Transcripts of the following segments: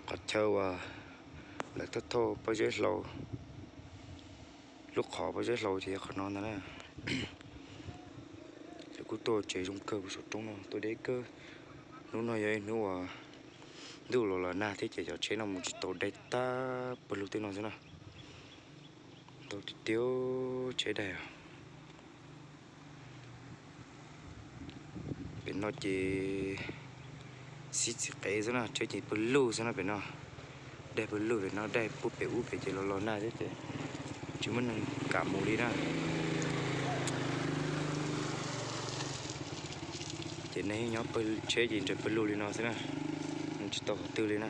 Qhov chaw uas lawv thauj thauj pob zeb hlau, lub qhov pob zeb hlau ces yog qhov no ntag na. Lawv kuj tuaj tsev zoo kawg puag saum roob no, tuaj deb kawg. Hnub no yog ib hnub uas ntuj los los nag thiab ces cov tsheb no mus tsis tau, dai tag pawg lug tej no xwb na. Ntau tiag tiag tsheb daig. Pem no ces xib txiv qev xwb na, tsheb ces pawg lug xwb na pem no. Daig pawg lug pem no, daig puag pem ub pem ces los los nag thiab ces tsis muaj neeg kam mus li na. Ces neeg nyob, tsheb ces nres pawg lug li no xwb na, mus tsis tau qhov twg li na.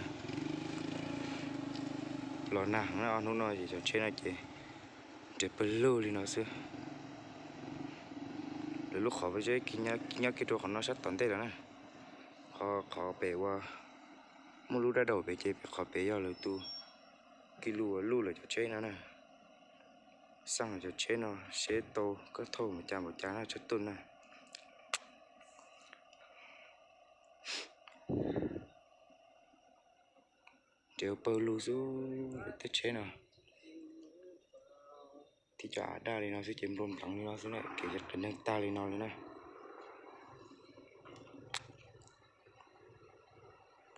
Los nag heev na, ob hnub no ces cov tsheb no ces nres pawg lug li no xwb. Lawv lub qhov pob zeb nyob kiag rau qhov no sab tom ntej lawm na. Qhov, qhov pem uas muaj lub dab daum pem ces pem qhov pem yog lawv tus kis lus ua luj lawv cov tsheb no na. Xaj lawv cov tsheb no seb tau koj thauj npaum cas npaum cas na, tshaj tuj na. Nres pawg lug xwb, tej tsheb no tib co av daj li no xwb ces nplua npleev li no xwb na, kev qias neeg tag li no li na.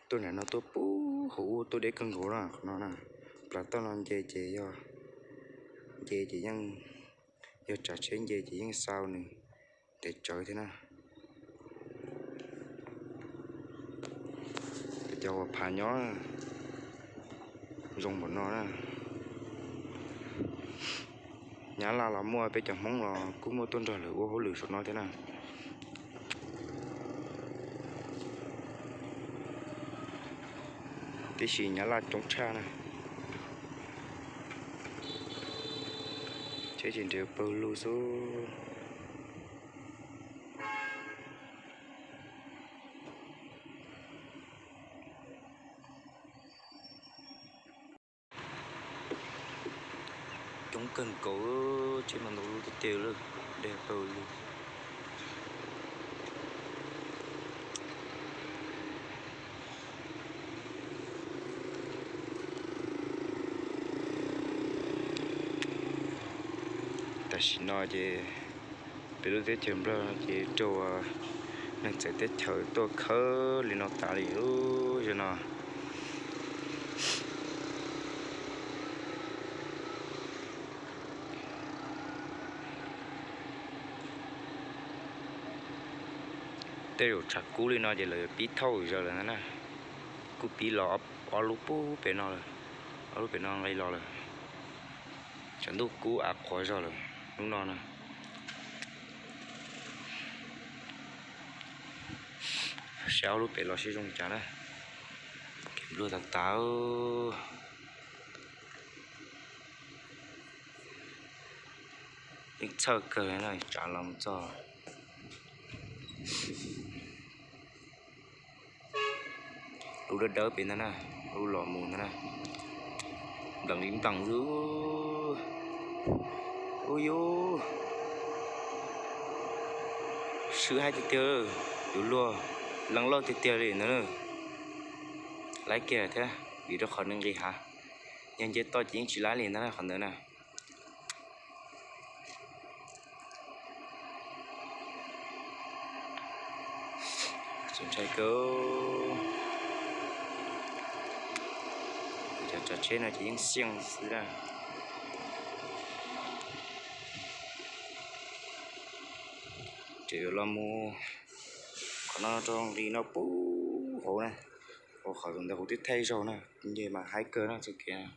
Tuaj nram no tuaj puag hauv ub tuaj deb kawg nkaus na, qhov no na. Plas toj no nce ces yog, nce ces yeej, yog tsav tsheb nce ces yeej xa nws nres tsawv thiab na. Cov uas phav nyob zoo npaum no na. Nyab Laj los muaj, peb cov Hmoob los kuj muaj tuaj nrog lawv ua hauj lwm saum no thiab na. Tiam sis Nyab Laj coob tshaj na. Tsheb ces nres pawg lug xwb. Coob kawg nkaus, tsheb mas ntau lub tiag tiag li, nres pawg lug. Tam sim no ces peb lub teb chaws Nplog no ces raug neeg txawv teb chaws tuaj khawb li no tas li lub zej no. Tej zaum tshav kub li no ces lawv yuav pib thauj zaws lawm ntag na. Kuj pib los ob lub pub pem no lawm, ob lub pem no nqis los lawm. Tshav ntuj kub av qhuav zog lawm hnub no na. Saib ob lub pem los seb zoo cas na. Kev npluag tas tas. Yeej txhawj kawg na, tsav los mus txog. Lub dawb dawb pem ntag na, lub los mus ntag na. Nplees li nplees xwb. Ub yub, swb haib tiag tiag, yuav luag, leej loj tiag tiag li ntag na. Laib kiag thiab vim rau qhov nws nqis hav, yog nce toj ces yeej tsis laib li ntag na qhov ntawd na. Txaus ntshai kawg. Cov tsav tsheb no ces yeej xiaj xwb na. Ces yuav los mus qhov no rau nqis no puag hauv na, hauv qhov ntawd kuv twb thaij zaug na, nce mas haib kawg na txoj kev na.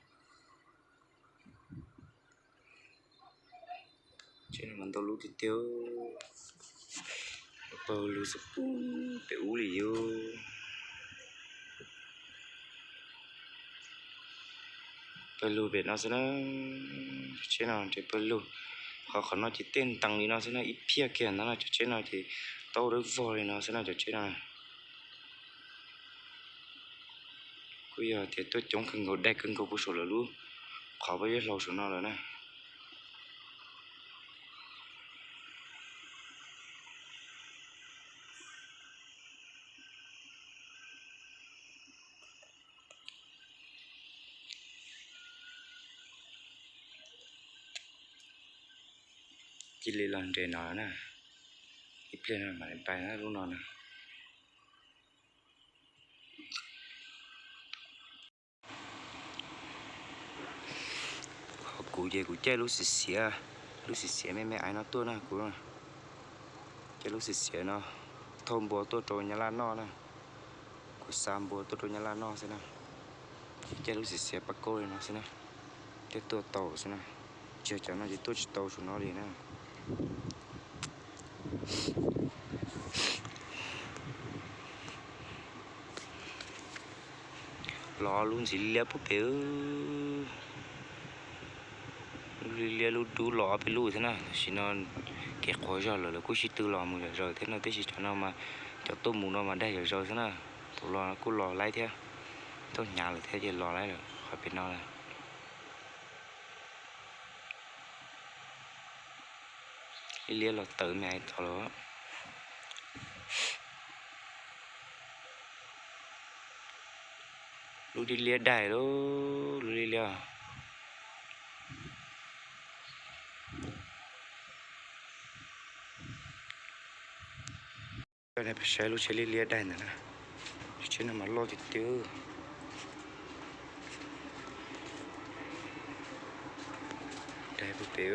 Tsheb no mas ntau lub tiag tiag, pawg lug xwb pem ub li yus. Pawg lug pem no xwb na, tsheb no ces pawg lug. Qhov, qhov no ces tej ntees li no xwb na, ib phiaj kiag ntawd no cov tsheb no ces tau dawb vog li no xwb na cov tsheb no. Kuj yog tias tuaj coob kawg nkaus, daig kawg nkaus puag saum lawv lub qhov pob zeb hlau saum no lawm na. Cia li los nres no na, ib pliag no mam li pais na lub no na. Ho kuv ces kuv caij lub xiv xiav, lub xiv xiav me me aiv no tuaj na kuv. Caij lub xiv xiav no thauj npua tuaj rau Nyab Laj noj na. Kuv xa npua tuaj rau Nyab Laj noj xwb na. Caij lub xiv xiav pab kaub li no xwb na, thiaj tuaj tau xwb na. Tsis yog cov no ces tuaj tsis tau saum no li na. Los lub ntxim liab puag pem, lub liab liab lub dub los ob peb lub thiab na. Tam sim no kev qhuav zog lawm lawv kuj sib tw los mus zom zaws thiab no, tab sis cov no mas cov tuaj mus no mas daig zom zaws xwb na. Tus los kuj los laib thiab, tuaj hnyav lawm thiab ces los laib lawm qhov pem no. Ib liab los tawm me aiv tod lawm. Lub liab liab daig lauj, lub liab liab. Coj nej peb saib lub tsheb liab liab daig ntawd na. Tsheb no mas loj tiag tiag. Daig pem pem,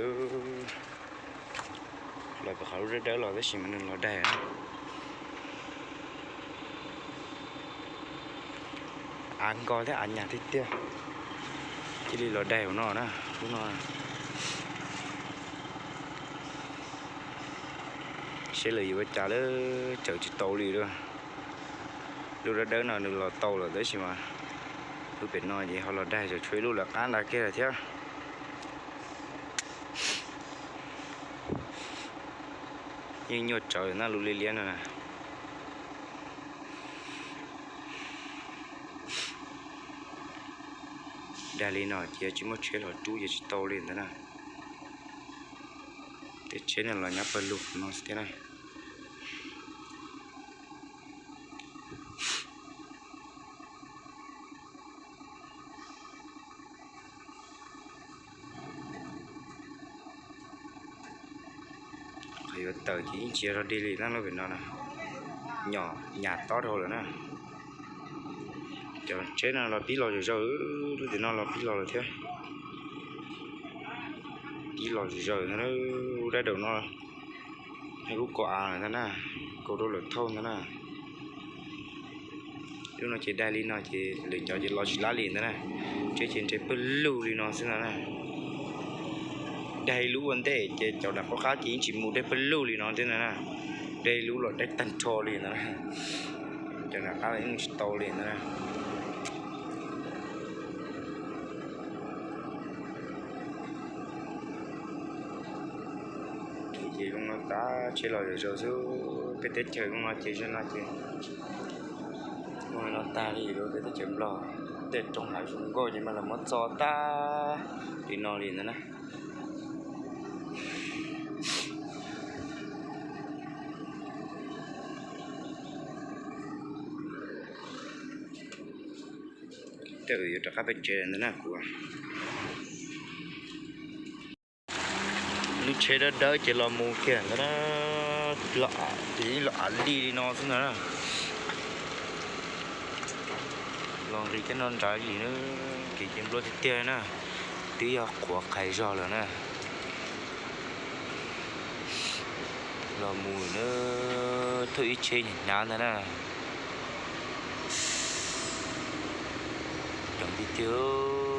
los pem qhov lub dawb dawb los tab sis mas nws los daig. Av nkos thiab av nyas tiag tiag, cia li los daig hauv no na, lub no. Seb lawv yuav ua cas lawm, tseem tsis tau li lawm. Lub dawb dawb no nws los tau lawm tab sis mas lub pem no ces ho los daig, tseem tshuav ib lub lawv qab nrad kiag lawm thiab. Yeej nyuaj tsawv na lub liab liab no na. Daig li no ces tsis muaj tsheb los rub ces tsis tau li ntawd na. Tej tsheb no los nyob pawg lug no xwb thiab na. Qhov yuav tawm ces yeej tsis yog dog dig li na, lub pem no na, nyom nyas tob dhau lawm na. Cov tsheb no los pib los zom zaws, lub tim no los pib los lawm thiab. Pib los zom zaws ntag, lub dab daum no, lub kaus av ntag na, kaus rau lawm thauj ntag na. Lub no ces daig li no ces lwm cov ces los tsis lab li ntag na. Tsheb ces nres pawg lug li no xwb ntag na. Daig lub ua ntej ces cov nram qab qab ces yeej tsis mus, daig pawg lug li no thiab ntag na. Daig lub los daig tag nrho li ntag na. Cov nram qab los yeej mus tsis tau li ntag na. Ces zoo no tas tsheb los zom zaws xwb, peb teb chaws zoo no ces zoo no ces zoo li no tag li lawm, peb teb chaws Nplog tej roob hav zoo nkauj ces mas lawv muab txo tag li no li ntag na. Tej zaum yuav rov qab pem tsev lawm ntag na kuv. Lub tsheb dawb dawb ces los mus kiag ntag na, los av li li no xwb ntag na. Los nqis cov no nrad li na, kev ces nplua tiag tiag na, twb yog qhuav qhais zog lawm na. Los mus na, thauj ib tsheb hnyav ntag na. Coob tiag tiag.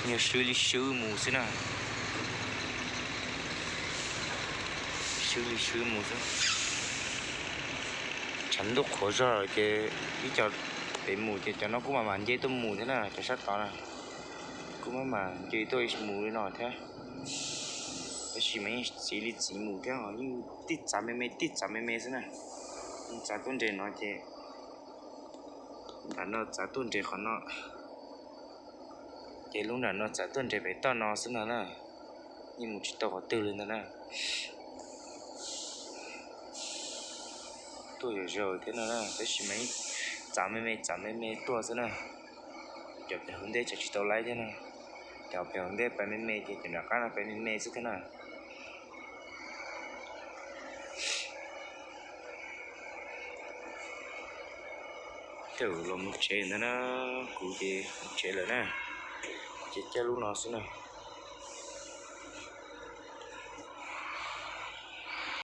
Yog swb li swb mus xwb na. Swb li swb mus xwb. Tshav ntuj qhuav zog ces ib co pem mus ces cov no kuj mam mam nce tuaj mus thiab na, cov sab tod na. Kuj mam mam nce tuaj mus li no thiab. Tab sis mas yeej txiv li txiv mus thiab, yeej tib txav me me tib txav me me xwb na. Yeej txav tuaj nres no ces nram no txav tuaj nres qhov no, ces lub nram no txav tuaj nres pem toj no xwb ntag na. Yeej mus tsis tau qhov twg li ntag na. Tuaj zom zaws thiab no na, tab sis mas txav me me txav me me tuaj xwb na. Cov pem hauv ntej tseem tsis tau laib thiab na. Cov pem hauv ntej pais me me ces cov nram qab no pais me me xwb thiab na. Twb los mus tsev ntag na, kuv ces mus tsev lawm na. Ces caij lub no xwb na.